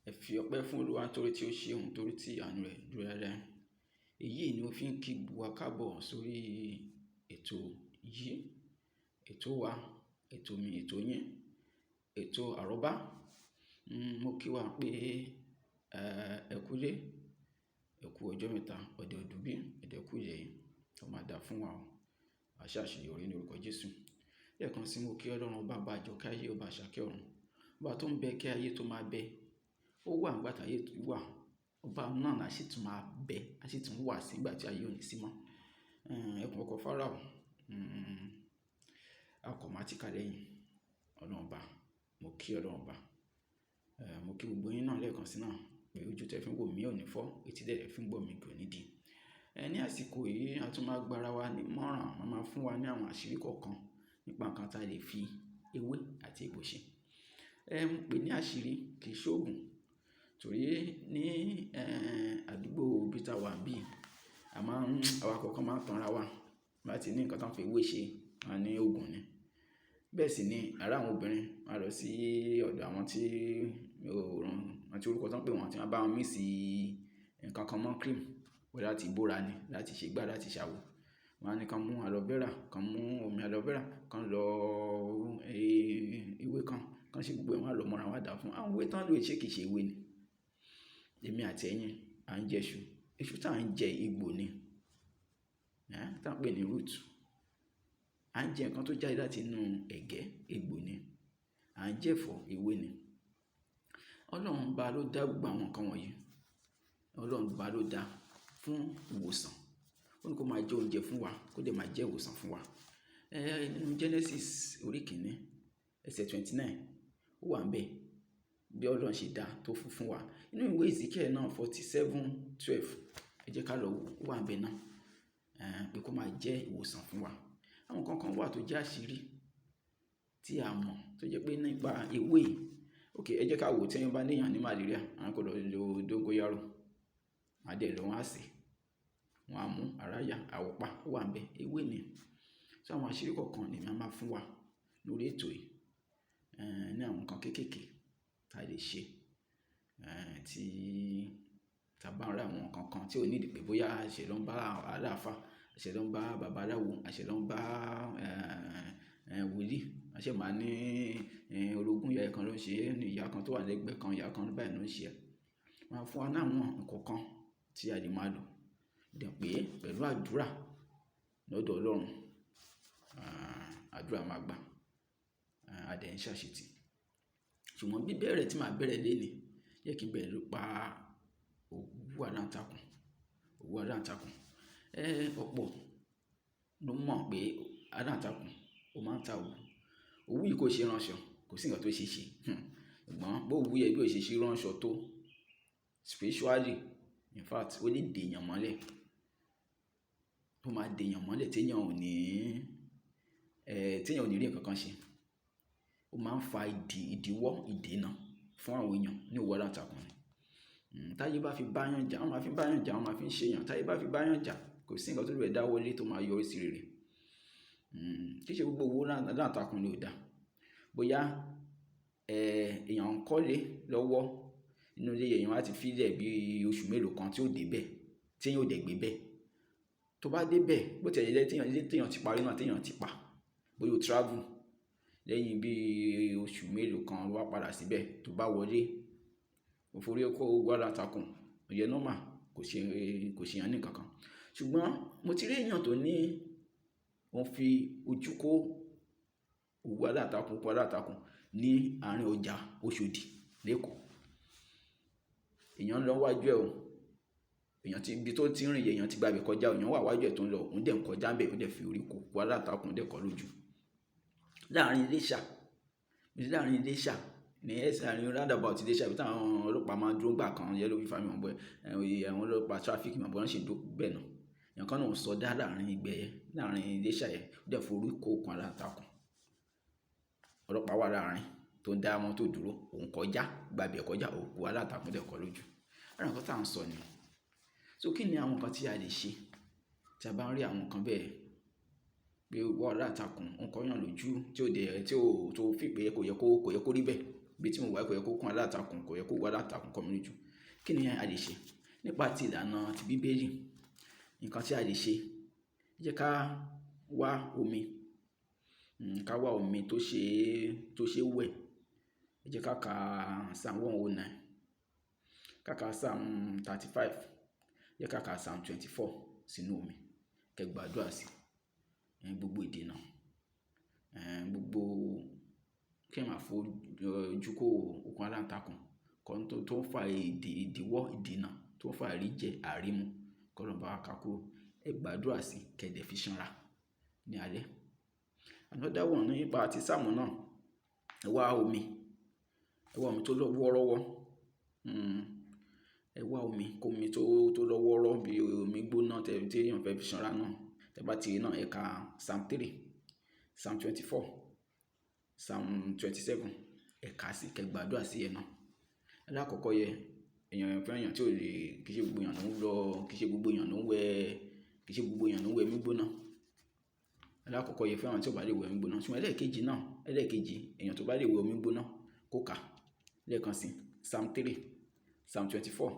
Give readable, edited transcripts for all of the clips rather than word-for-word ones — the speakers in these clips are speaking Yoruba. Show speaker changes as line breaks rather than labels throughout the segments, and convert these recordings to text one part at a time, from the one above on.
Ẹ fi ọpẹ́ fún Olúwa nítorí tí ó ṣeun, nítorí tí àánú rẹ̀ dúró láéláé. Èyí ni mo fi ń kí gbogbo wa káàbọ̀ sórí ètò yìí, ètò wa, ètò mi, ètò yín, ètò àrọ́bá. Mo kí wa pé, ẹ kú ilé, ẹ kú ọjọ́ mẹ́ta, ọ̀dẹ̀ ọdún bí, ọ̀dẹ̀ kú ìyẹ̀ yìí, ó máa dáa fún wa o. A ṣàṣeyọrí ní orúkọ Jésù. Lẹ́ẹ̀kan sí mo kí Ọlọ́run ọba ọba àjọkẹ́ ayé, ọba àṣàkẹ́ ọ̀run, ọba tó ń bẹ kí ayé tó máa bẹ. Ó wà nígbà tí ayé wà, ọba náà á sì tún máa bẹ, á sì tún wà sí ìgbà tí ayé ò ní sí mọ́. Ẹkùn ọkọ Fáráò, akọ̀ máa ti ká lẹ́yìn. Ọlọ́run ọba, mo kí Ọlọ́run ọba. Mo kí gbogbo yín náà lẹ́ẹ̀kan sí náà pé ojú tẹ fi ń wò mí ò ní fọ́, etí tẹ fi ń gbọ́ mi kò ní di. Ní àsìkò yìí, a tún máa gba ara wa ní ìmọ̀ràn, a máa fún wa ní àwọn àṣírí kọ̀ọ̀kan nípa nǹkan tí a lè fi ewé àti egbò ṣe. Mo pè ní àṣírí kì í ṣòògùn, torí ní, àdúgbò ibi tí a wà bí, a máa ń, àwa kọ̀ọ̀kan máa ń tan ara wa láti ní nǹkan tí wọ́n fi ewé ṣe, wọ́n á ní òògùn ni. Bẹ́ẹ̀ sì ni àárọ̀ àwọn obìnrin máa lọ sí ọ̀dọ̀ àwọn tí ó rán, àti orúkọ tí wọ́n pè wọ́n tí wọ́n bá wọn mix nǹkan kan mọ́ cream, bóyá láti bóra ni, láti ṣe gbá, láti ṣàwọ̀. Wọ́n á ní kí wọ́n mú aloe vera, kí wọ́n mú omi aloe vera, kí wọ́n lọ, ewé kan, kí wọ́n ṣe gbogbo ẹ̀, wọ́n á lọ mọ́ra, wọ́n á dà fún. Àwọn ewé tí wọ́n lò ṣé kìí ṣe ewé ni. Èmi àti ẹ̀yin à ń jẹ iṣu. Iṣu tí à ń jẹ egbò ni, tí à ń pè ní root. À ń jẹ nǹkan tó jáde láti inú ẹ̀gẹ́, egbò ni. À ń jẹ ẹ̀fọ́, ewé ni. Ọlọ́run ọba ló dá gbogbo àwọn nǹkan wọ̀nyí. Ọlọ́run ọba ló dá fún ìwòsàn. Ó ní kó máa jẹ oúnjẹ fún wa, kó dẹ̀ máa jẹ́ ìwòsàn fún wa. Nínú Genesis orí kìíní, ẹsẹ̀ 29, ó wà níbẹ̀ bí Ọlọ́run ṣe dá tó fún fún wa. Nínú ìwé Ezekiel náà 47:12, ẹ jẹ́ ká lọ wò ó wà níbẹ̀ náà, pé kó máa jẹ́ ìwòsàn fún wa. Àwọn nǹkan kan wà tó jẹ́ àṣírí tí a mọ̀ tó jẹ́ pé nípa ewé. Okay, ẹ jẹ́ ká wò tí ẹni bá ní èèyàn ní malaria, àwọn kò lọ lo dóngóyárò, wọ́n á dẹ̀ lọ wọ́n á sè, wọ́n á mú ara yá, àwọ̀pá ó wà níbẹ̀, ewé ni. So àwọn àṣírí kọ̀ọ̀kan ni èmi a máa fún wa lórí ètò yìí, ní àwọn nǹkan kéékèèké tí a lè ṣe, tí a bá ń rí àwọn nǹkan kan tí ò ní ìdí pé bóyá àṣẹ ló ń bá aláàfáà, àṣẹ ló ń bá babaláwo, àṣẹ ló ń bá, wòlíì. Àṣẹ máa ní, orogún ìyá kan ló ń ṣe, ìyá kan tó wà lẹ́gbẹ̀ẹ́ kan, ìyá kan báyìí ló ń ṣe ẹ́. Wọ́n á fún wa ní àwọn nǹkan kan tí a lè máa lò. Dẹ̀ pé pẹ̀lú àdúrà lọ́dọ̀ Ọlọ́run, àdúrà máa gbà, a dẹ̀ ń ṣàṣetì. Ṣùgbọ́n bí bẹ̀rẹ̀ tí màá bẹ̀rẹ̀ léni, jẹ́ kí n bẹ̀rẹ̀ nípa òwú aláǹtakùn, òwú aláǹtakùn. Ọ̀pọ̀ ló mọ̀ pé aláǹtakùn ó máa ń ta òwú. Òwú yìí kò ṣe ránṣọ, kò sí nǹkan tó ṣe ṣe. Ṣùgbọ́n bó òwú yẹn bí ó ṣe ṣe ránṣọ tó spiritually, in fact, ó lè dè èèyàn mọ́lẹ̀. Ó máa dè èèyàn mọ́lẹ̀ tí èèyàn ò ní, tí èèyàn ò ní rí nǹkan kan ṣe. Ó máa ń fa ìdí, ìdíwọ́, ìdènà fún àwọn èèyàn ní òwú aláǹtakùn ni. Táyé bá fi bá yàn jà, wọ́n máa fi bá yàn jà, wọ́n máa fi ń ṣe èèyàn. Táyé bá fi bá yàn jà, kò sí nǹkan tó lè dáwọ́ lé tó máa yọrí sí rere. Kì í ṣe gbogbo òwú aláǹtakùn ni ò dá. Bóyá, èèyàn ń kọ́lé lọ́wọ́ nínú ilé èèyàn á ti fi lẹ̀ bí oṣù mélòó kan tí ó dé bẹ́ẹ̀, tí èèyàn ò dẹ̀ gbé bẹ́ẹ̀. Tó bá dé bẹ́ẹ̀, bó tí ẹ jẹ́ tí èèyàn, ilé tí èèyàn ti parí náà tí èèyàn ti pa, bóyá ó travel lẹ́yìn bí oṣù mélòó kan ló wá padà síbẹ̀, tó bá wọlé, ó forí kó òwú aláǹtakùn, ìyẹn normal, kò ṣe, kò ṣe èèyàn ní nǹkan kan. Ṣùgbọ́n mo ti rí èèyàn tó ní wọ́n fi ojú kó òwú aláǹtakùn, òkú aláǹtakùn ní àárín ọjà Oṣòdì l'Ékòó. Èèyàn ń lọ wájú ẹ o. Èèyàn tí ibi tó ti ń rìn yẹn, èèyàn ti gba ibẹ̀ kọjá, èèyàn wà wájú ẹ tó ń lọ, òun dẹ̀ ń kọjá ńbẹ̀, ó dẹ̀ fi orí kó òkú aláǹtakùn dẹ̀ kọ́ lójú. Láàárín Iléṣà, láàárín Iléṣà ní ẹsẹ̀ àárín roundabout Iléṣà, ibi tí àwọn ọlọ́pàá máa ń dúró gbà kan, yellow fi mi wọ́n bọ̀, àwọn ọlọ́pàá traffic mọ̀ bó ṣe ń dúró bẹ́ẹ̀ náà. Èèyàn kan náà ń sọdá láàárín ibẹ̀ yẹn, láàárín Iléṣà yẹn, ó dẹ̀ forí kó òkú aláǹtakùn. Ọlọ́pàá wà láàárín tó ń dá mọ́tò dúró, òun kọjá, gba ibẹ̀ kọjá, òkú aláǹtakùn dẹ̀ kọ́ lójú. Ara nǹkan tí à ń sọ ni. So kí ni àwọn nǹkan tí a lè ṣe tí a bá ń rí àwọn nǹkan bẹ́ẹ̀ pé òwú aláǹtakùn ń kọ́yàn lójú tí ó dẹ̀, tí ó, tó fi pé kò yẹ kó, kò yẹ kó rí bẹ́ẹ̀. Ibi tí mo wà kò yẹ kó okùn aláǹtakùn, kò yẹ kó òwú aláǹtakùn kọ́ mi lójú. Kí ni a lè ṣe? Nípa ti ìlànà ti bíbélì, nǹkan tí a lè ṣe, jẹ́ ká wá omi, ká wá omi tó ṣe wẹ̀. Ẹ jẹ́ ká ka Psalm 109, ká ka Psalm 35, jẹ́ ká ka Psalm 24 sínú omi. Kẹ́ gbàdúrà sí i, gbogbo ìdènà, gbogbo kí ẹ máa fojú kó okùn aláǹtakùn, nǹkan tó ń fa ìdíwọ́, ìdènà, tó ń fa àìríjẹ, àìrímu, kí Ọlọ́run bá wa ká kúrò. Ẹ gbàdúrà sí i, kẹ́ dẹ̀ fi ṣanra ní alẹ́. Another one nípa ti Psalm náà, ẹ wá omi, ẹ wá omi tó lọ́ wọ́rọ́wọ́. Ẹ wá omi, kó omi tó lọ́ wọ́rọ́ bí omi gbóná tí èèyàn fẹ́ fi ṣanra náà. Tẹ bá ti rí náà, ẹ ka Psalm 3, Psalm 24, Psalm 27, ẹ ká sí, kẹ́ gbàdúrà sí ẹ náà. Alákọ̀ọ́kọ́ yẹ, èèyàn fún èèyàn tí ò lè, kì í ṣe gbogbo èèyàn ló ń lọ, kì í ṣe gbogbo èèyàn ló ń wẹ̀, kì í ṣe gbogbo èèyàn ló ń wẹ̀ omi gbóná. Alákọ̀ọ́kọ́ yẹ fún àwọn tí ò bá lè wẹ̀ omi gbóná. Ṣùgbọ́n ẹlẹ́ẹ̀kejì náà, ẹlẹ́ẹ̀kejì, èèyàn tó bá lè wẹ̀ omi gbóná kó kà lẹ́ẹ̀kan sí Psalm 3, Psalm 24,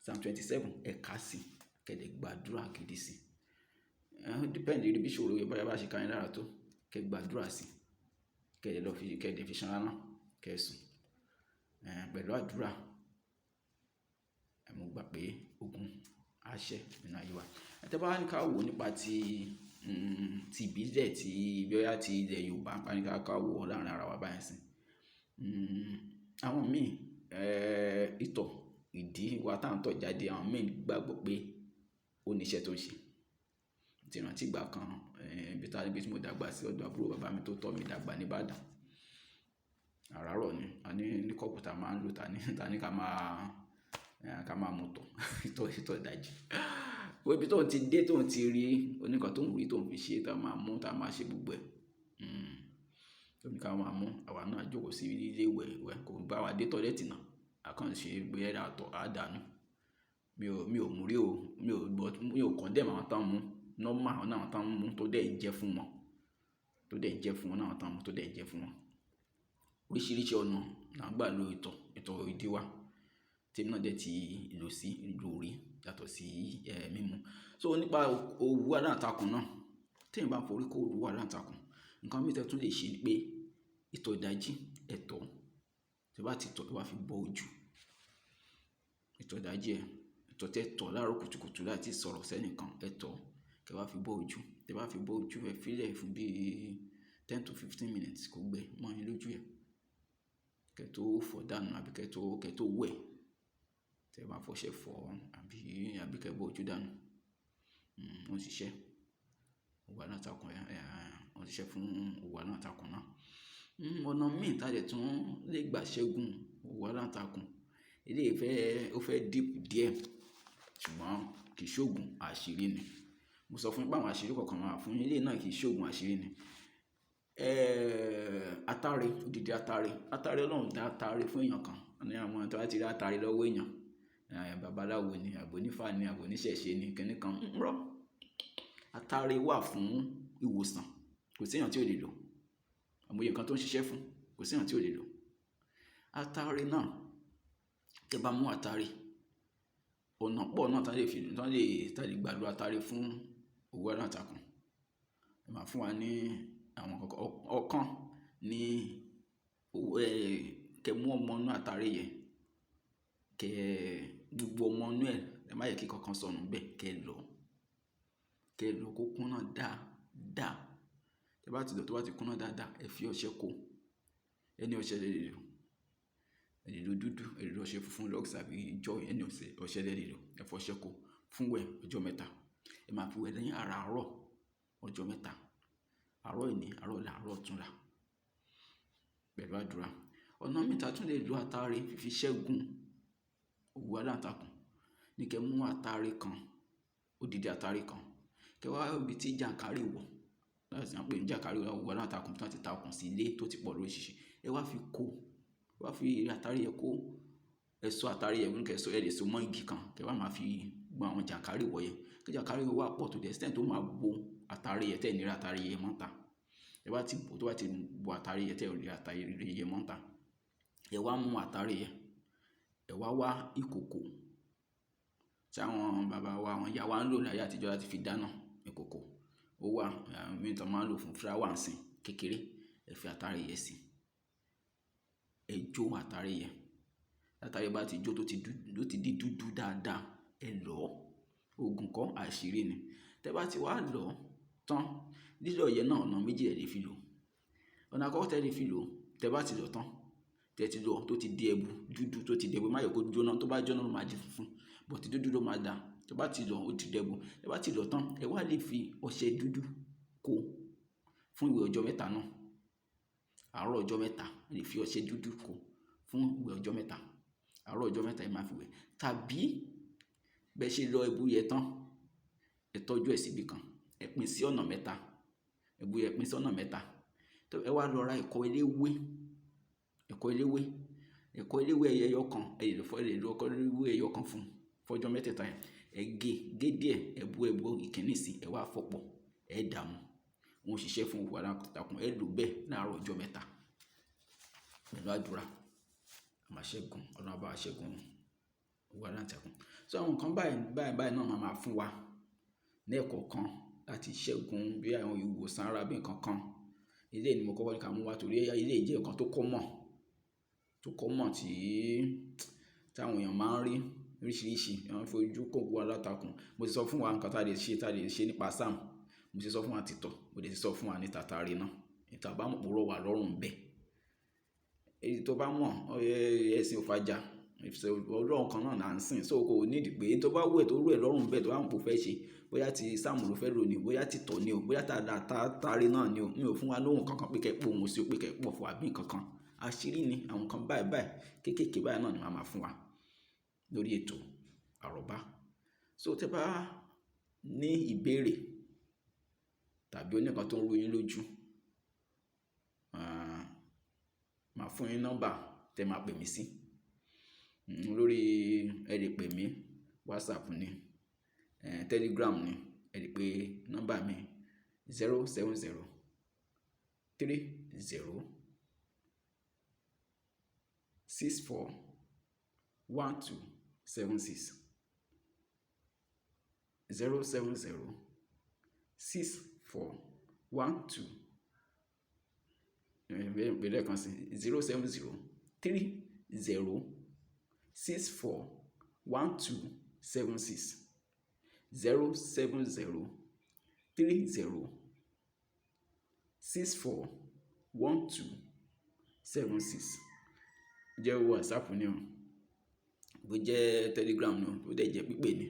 Psalm 27, ẹ ká sí, kẹ́ dẹ̀ gbàdúrà gidi sí. Depend lórí bí ìṣòro yẹn bá ṣe ká yín lára tó, kẹ́ gbàdúrà sí, kẹ́ dẹ̀ lọ fi, kẹ́ dẹ̀ fi ṣanra náà, kẹ́ sùn. Pẹ̀lú àdúrà, mo gbà pé ogun á ṣẹ́ nínú ayé wa. Tẹ bá ní ká wò nípa ti, ti ìbílẹ̀ tí bóyá ti ilẹ̀ Yorùbá, bá ní ká wò láàrín ara wa báyìí sí. Àwọn míì, ìtọ̀, ìdí wa tá ń tọ̀ jáde, àwọn míì gbàgbọ́ pé ó ní iṣẹ́ tó ń ṣe. Mo ti rántí ìgbà kan, ibi tí mo dàgbà sí ọ̀dọ̀ àbúrò bàbá mi tó tọ́ mi dàgbà ní Ìbàdàn. Àràárọ̀ ni, a ní kọ́ọ̀pù tá a máa ń lò, tá ní ká máa mu tọ̀, ìtọ̀ ìdajì. Ibi tó ń ti dé, tó ń ti rí, oníkan tó ń rí, tó ń fi ṣe, tá a máa mú, tá a máa ṣe gbogbo ẹ̀. Tó ní ká máa mú, àwa náà jókòó sí ilé ìwẹ̀, ìwẹ̀ kò bá wa dé tọ́lẹ́tì náà. A kàn ṣe bóyá a tọ̀, a dànù. Mi ò mú rí o, mi ò gbọ́, mi ò condemn àwọn tó ń mú. Normal àwọn tó ń mú tó dẹ̀ ń jẹ́ fún wọn, tó dẹ̀ ń jẹ́ fún wọn, àwọn tó ń mú tó dẹ̀ ń jẹ́ fún wọn. Oríṣiríṣi ọ̀nà là ń gbà lo ìtọ̀, ìtọ̀ ìdí wa tí èmi náà dẹ̀ ti lò sí, lò rí yàtọ̀ sí, mímu. So nípa òwú aláǹtakùn náà, tí èèyàn bá forí kó òwú aláǹtakùn, nǹkan mìíràn tí ẹ tún lè ṣe ni pé ìtọ̀ ìdajì, ẹ tọ̀. Tí ẹ bá ti tọ̀, ẹ wá fi bọ́ ojú. Ìtọ̀ ìdajì ẹ, ìtọ̀ tí ẹ tọ̀ láàárọ̀ kùtùkùtù láti sọ̀rọ̀ sẹ́nìkan, ẹ tọ̀, kí ẹ wá fi bọ́ ojú. Tí ẹ bá fi bọ́ ojú, ẹ fi lẹ̀ fún bí 10 to 15 minutes kó gbẹ mọ́ yín lójú ẹ. Kẹ́ tó fọ̀ dànù àbí kẹ́ tó wẹ̀. Tí ẹ bá fọṣẹ fọ̀ àbí kẹ́ bọ́ ojú dànù. Ó ń ṣiṣẹ́. Òwú aláǹtakùn, ó ń ṣiṣẹ́ fún òwú aláǹtakùn náà. Ọ̀nà mìí tí a dẹ̀ tún lè gbà ṣẹ́gun òwú aláǹtakùn, eléyìí fẹ́, ó fẹ́ deep díẹ̀, ṣùgbọ́n kì í ṣògùn, àṣírí ni. Mo sọ fún yín pé àwọn àṣírí kọ̀ọ̀kan máa wà fún yín, eléyìí náà kì í ṣògùn, àṣírí ni. Atare, odidi atare, atare Ọlọ́run dá atare fún èèyàn kan. Ní àwọn tí wọ́n bá ti rí atare lọ́wọ́ èèyàn, babaláwo ni, àbí onífá ni, àbí oníṣẹ̀ṣe ni, kíni kan. Irọ́. Atare wà fún ìwòsàn, kò sí èèyàn tí ò lè lò. Àìmọye nǹkan tó ń ṣiṣẹ́ fún, kò sí èèyàn tí ò lè lò. Atare náà, tí ẹ bá mú atare, ọ̀nà pọ̀ náà tí a lè fi, tí a lè gbà lo atare fún òwú aláǹtakùn. Ẹ máa fún wa ní àwọn nǹkan ọ̀kan ní, kẹ́ mú ọmọ inú atare yẹn, kẹ́ gbogbo ọmọ inú ẹ, ẹ má yẹ kí kankan sọnù bẹ́ẹ̀, kẹ́ lọ. Kẹ́ lọ kó kúnná dáadáa. Tí ẹ bá ti lọ, tó bá ti kúnná dáadáa, ẹ fi ọṣẹ kó. Ẹni ọṣẹ lẹ lè lò. Ẹ lè lò dúdú, ẹ lè lò ọṣẹ funfun Lux àbí Joy, ẹni ọṣẹ lẹ lè lò. Ẹ fọ ọṣẹ kó fún wẹ̀ ọjọ́ mẹ́ta. Ẹ máa fi wẹ̀ ní àràárọ̀ ọjọ́ mẹ́ta. Àárọ̀ òní, àárọ̀ ọ̀la, àárọ̀ ọ̀túnla. Pẹ̀lú àdúrà. Ọ̀nà mìíràn tí a tún lè lo atare fi ṣẹ́gun òwú aláǹtakùn ní kí ẹ mú atare kan, odidi atare kan. Kẹ́ wá ibi tí jànkárì wọ̀. Láti máa pè ní jànkárì òwú aláǹtakùn tí wọ́n ti ta okùn sí ilé tó ti pọ̀ lóríṣiríṣi. Ẹ wá fi kó, ẹ wá fi atare yẹn kó, ẹ so atare yẹn, kí ẹ so, ẹ lè so mọ́ igi kan, kí ẹ wá máa fi gbọn àwọn jànkárì wọ̀ yẹn. Kí jànkárì wọ̀ wá pọ̀ to the extent tó máa bo atare yẹn, tẹ́ ẹ ní rí atare yẹn mọ́ ta. Ẹ bá ti bò, tó bá ti bo atare yẹn, tẹ́ ẹ rí atare yẹn mọ́ ta. Ẹ wá mú àtàrí yẹn, ẹ wá wá ìkòkò tí àwọn bàbá wa, àwọn ìyá wa ń lò láyé àtijọ́ láti fi dáná. Ìkòkò ó wà, àwọn mìíràn tó máa ń lò fún fúláwà ń sìn kékeré. Ẹ fi àtàrí yẹn sí i. Ẹ jó àtàrí yẹn. Àtàrí bá ti jó tó ti dúdú, tó ti di dúdú dáadáa, ẹ lọ̀ ọ́. Òògùn kọ́, àṣírí ni. Tẹ bá ti wá lọ̀ ọ́ tán, lílọ̀ yẹn náà ọ̀nà méjì ẹ lè fi lò. Ọ̀nà àkọ́kọ́ tí ẹ lè fi lò, tẹ bá ti lọ̀ tán, tẹ ti lọ̀ tó ti di ẹbu dúdú tó ti di ẹbu, má jẹ́ kó jóná, tó bá jóná ló máa di funfun, but dúdú ló máa dà. Tó bá ti lọ̀, ó ti di ẹbu. Tẹ bá ti lọ̀ tán, ẹ wá lè fi ọṣẹ dúdú kó fún ìwẹ̀ ọjọ́ mẹ́ta náà. Àárọ̀ ọjọ́ mẹ́ta, ẹ lè fi ọṣẹ dúdú kó fún ìwẹ̀ ọjọ́ mẹ́ta. Àárọ̀ ọjọ́ mẹ́ta ẹ máa fi wẹ̀. Tàbí bẹ ṣe lọ ẹbu yẹn tán, ẹ tọ́jú ẹ̀ síbí kan, ẹ pín sí ọ̀nà mẹ́ta. Ẹbu yẹn pín sí ọ̀nà mẹ́ta. Ẹ wá lọ ra ẹ̀kọ eléwé, ẹ̀kọ eléwé, ẹ̀kọ eléwé ẹyọ kan, ẹ lè fọ, ẹ lè lo ẹ̀kọ eléwé ẹyọ kan fún ọjọ́ mẹ́tẹ̀ẹ̀ta yẹn. Ẹ gé, gé díẹ̀, ẹ bu ẹbu ìkíní sí i, ẹ wá fọ̀pọ̀, ẹ dààmú. Wọ́n ṣiṣẹ́ fún òwú aláǹtakùn, ẹ lò bẹ́ẹ̀ láàárọ̀ ọjọ́ mẹ́ta pẹ̀lú àdúrà. A máa ṣẹ́gun, Ọlọ́run á bá wa ṣẹ́gun òwú aláǹtakùn. So àwọn nǹkan báyìí, báyìí, báyìí náà máa máa fún wa ní ẹ̀kọ̀ọ̀kan láti ṣẹ́gun bí àwọn ìwòsàn ara bí nǹkan kan. Eléyìí ni mo kọ́kọ́ ní ká mú wá torí eléyìí jẹ́ nǹkan tó common tí, tí àwọn èèyàn máa ń rí oríṣiríṣi. Wọ́n fojú kó òwú aláǹtakùn. Mo ti sọ fún wa nǹkan tí a lè ṣe, tí a lè ṣe nípa sáàmù. Mo ti sọ fún wa tìtọ̀, mo dẹ̀ ti sọ fún wa ní tàtàrí náà. Ìta bá mọ̀ pé ó rọ̀ wá lọ́rùn bẹ́ẹ̀. Èyí tó bá mọ̀, ẹ̀sìn ò fàjà. Ọlọ́run kan náà là ń sìn. So kò need pé tó bá wù ẹ́ tó rọ̀ ẹ́ lọ́rùn bẹ́ẹ̀ tó bá mọ̀ pé ó fẹ́ ṣe, bóyá ti sáàmù ló fẹ́ lò ní, bóyá tìtọ̀ ni o, bóyá tàtàrí náà ni o. Mi ò fún wa lóhùn kankan pé kí ẹ pò òun sí o, pé kí ẹ pọ̀ fún wa bí nǹkan kan. Àṣírí ni àwọn nǹkan báyìí báyìí kéékèèké báyìí náà ni màá máa fún wa lórí ètò àrọ́bá. So tẹ bá ní ìbéèrè tàbí ó ní nǹkan tó ń rú yín lójú, màá fún yín nọ́mbà tẹ máa pè mí sí. Lórí ẹ lè pè mí WhatsApp ni, Telegram ni, ẹ lè pè nọ́mbà mi 070 30 64 12 76. 070 64 12, pè lẹ́ẹ̀kan sí 070 30 64 12 76. 070 30 64 12 76. Jẹ́ WhatsApp ni o, bó jẹ́ Telegram ni o, bó dẹ̀ jẹ́ pípé ni,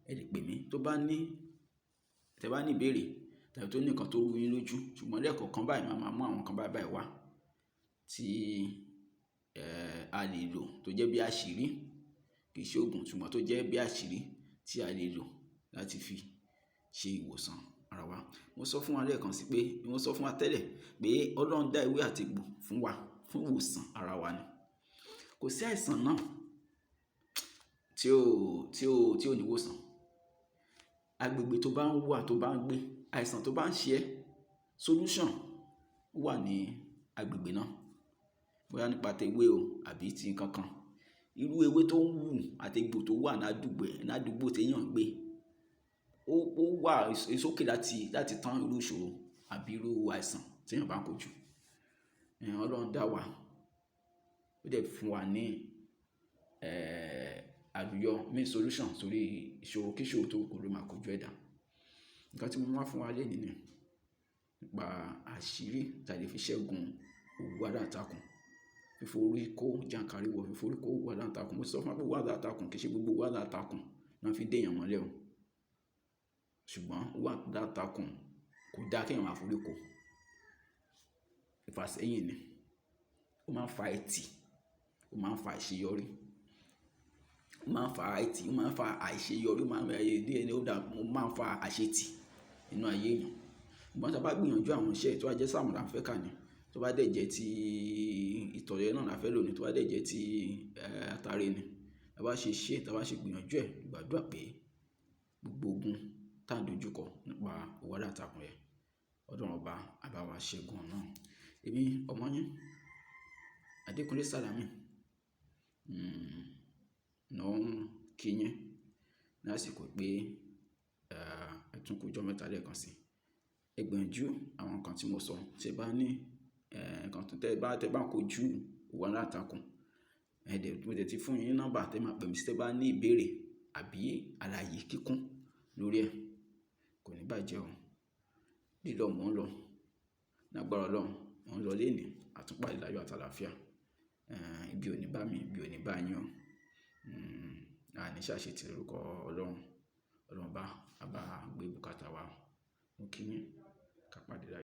ẹ lè pè mí. Tó bá ní, tẹ bá ní ìbéèrè tàbí tó ní nǹkan tó rú yín lójú, ṣùgbọ́n lẹ́ẹ̀kọ̀ọ̀kan báyìí màá máa mú àwọn nǹkan báyìí báyìí wá tí, a lè lò tó jẹ́ bí àṣírí, kì í ṣe òògùn ṣùgbọ́n tó jẹ́ bí àṣírí tí a lè lò láti fi ṣe ìwòsàn ara wa. Mo sọ fún wa lẹ́ẹ̀kan sí pé, mo sọ fún wa tẹ́lẹ̀ pé Ọlọ́run dá ewé àti egbò fún wa, fún ìwòsàn ara wa ni. Kò sí àìsàn náà tí ó, tí ó, tí ò ní ìwòsàn. Agbègbè tó bá ń wà, tó bá ń gbé, àìsàn tó bá ń ṣe ẹ́, solution wà ní agbègbè náà. Bóyá nípa tewé o àbí ti nǹkan kan. Irú ewé tó ń wù àti egbò tó wà ní àdúgbò ẹ, ní àdúgbò tí èèyàn ń gbé, ó wà sókè láti, láti tán irú ìṣòro àbí irú àìsàn tí èèyàn bá ń kojú. Ọlọ́run dá wa, ó dẹ̀ fún wa ní, àlùyọ, main solution sórí ìṣòro kí ìṣòro tó kù ló máa kojú ẹ̀dá. Nǹkan tí mo máa fún wa lónìí ni nípa àṣírí tí a lè fi ṣẹ́gun òwú aláǹtakùn. Fíforí kó jànkárìwọ̀, fíforí kó òwú aláǹtakùn. Mo ti sọ fún wa pé òwú aláǹtakùn kì í ṣe gbogbo òwú aláǹtakùn náà fi dé èèyàn mọ́lẹ̀ o. Ṣùgbọ́n òwú aláǹtakùn kò dá kí èèyàn máa forí kó. Ìfàsẹ́yìn ni. Ó máa ń fa ẹ̀tì, ó máa ń fa àìṣeyọrí. Ó máa ń fa ẹ̀tì, ó máa ń fa àìṣeyọrí, ó máa ń ó máa ń fa àṣetì nínú ayé èèyàn. Ṣùgbọ́n tí a bá gbìyànjú àwọn iṣẹ́ tó bá jẹ́ sáàmù là ń fẹ́ kà ni, tó bá dẹ̀ jẹ́ ti ìtọ̀lẹ̀ náà là fẹ́ lò ni, tó bá dẹ̀ jẹ́ ti, àtàrí ni, tí a bá ṣe ṣe, tí a bá ṣe gbìyànjú ẹ̀, gbàdúrà pé gbogbo ogun tí à ń dojú kọ nípa òwú aláǹtakùn yẹn, Ọlọ́run ọba á bá wa ṣẹ́gun náà. Èmi ọmọ yín, Adékúnlé Sàlámì. Náà ń kí yín ní àsìkò pé, ẹ tún kú ọjọ́ mẹ́ta lẹ́ẹ̀kan sí. Ẹ gbìyànjú àwọn nǹkan tí mo sọ. Tí ẹ bá ní, nǹkan tí ẹ bá ń kojú òwú aláǹtakùn, ẹ dẹ̀, mo dẹ̀ ti fún yín ní nọ́mbà tí ẹ máa pè mí sí tí ẹ bá ní ìbéèrè àbí àlàyé kíkún lórí ẹ̀. Kò ní bàjẹ́ o. Lílọ mò ń lọ. Lágbára Ọlọ́run, mò ń lọ léèní, a tún pàdé láyọ̀ àti àlàáfíà. Ibi ò ní bá mi, ibi ò ní bá yín o. A ní ṣàṣetì lórúkọ Ọlọ́run. Ọlọ́run bá, a bá gbé bùkátà wa. Mo kí yín, ká pàdé láyọ̀.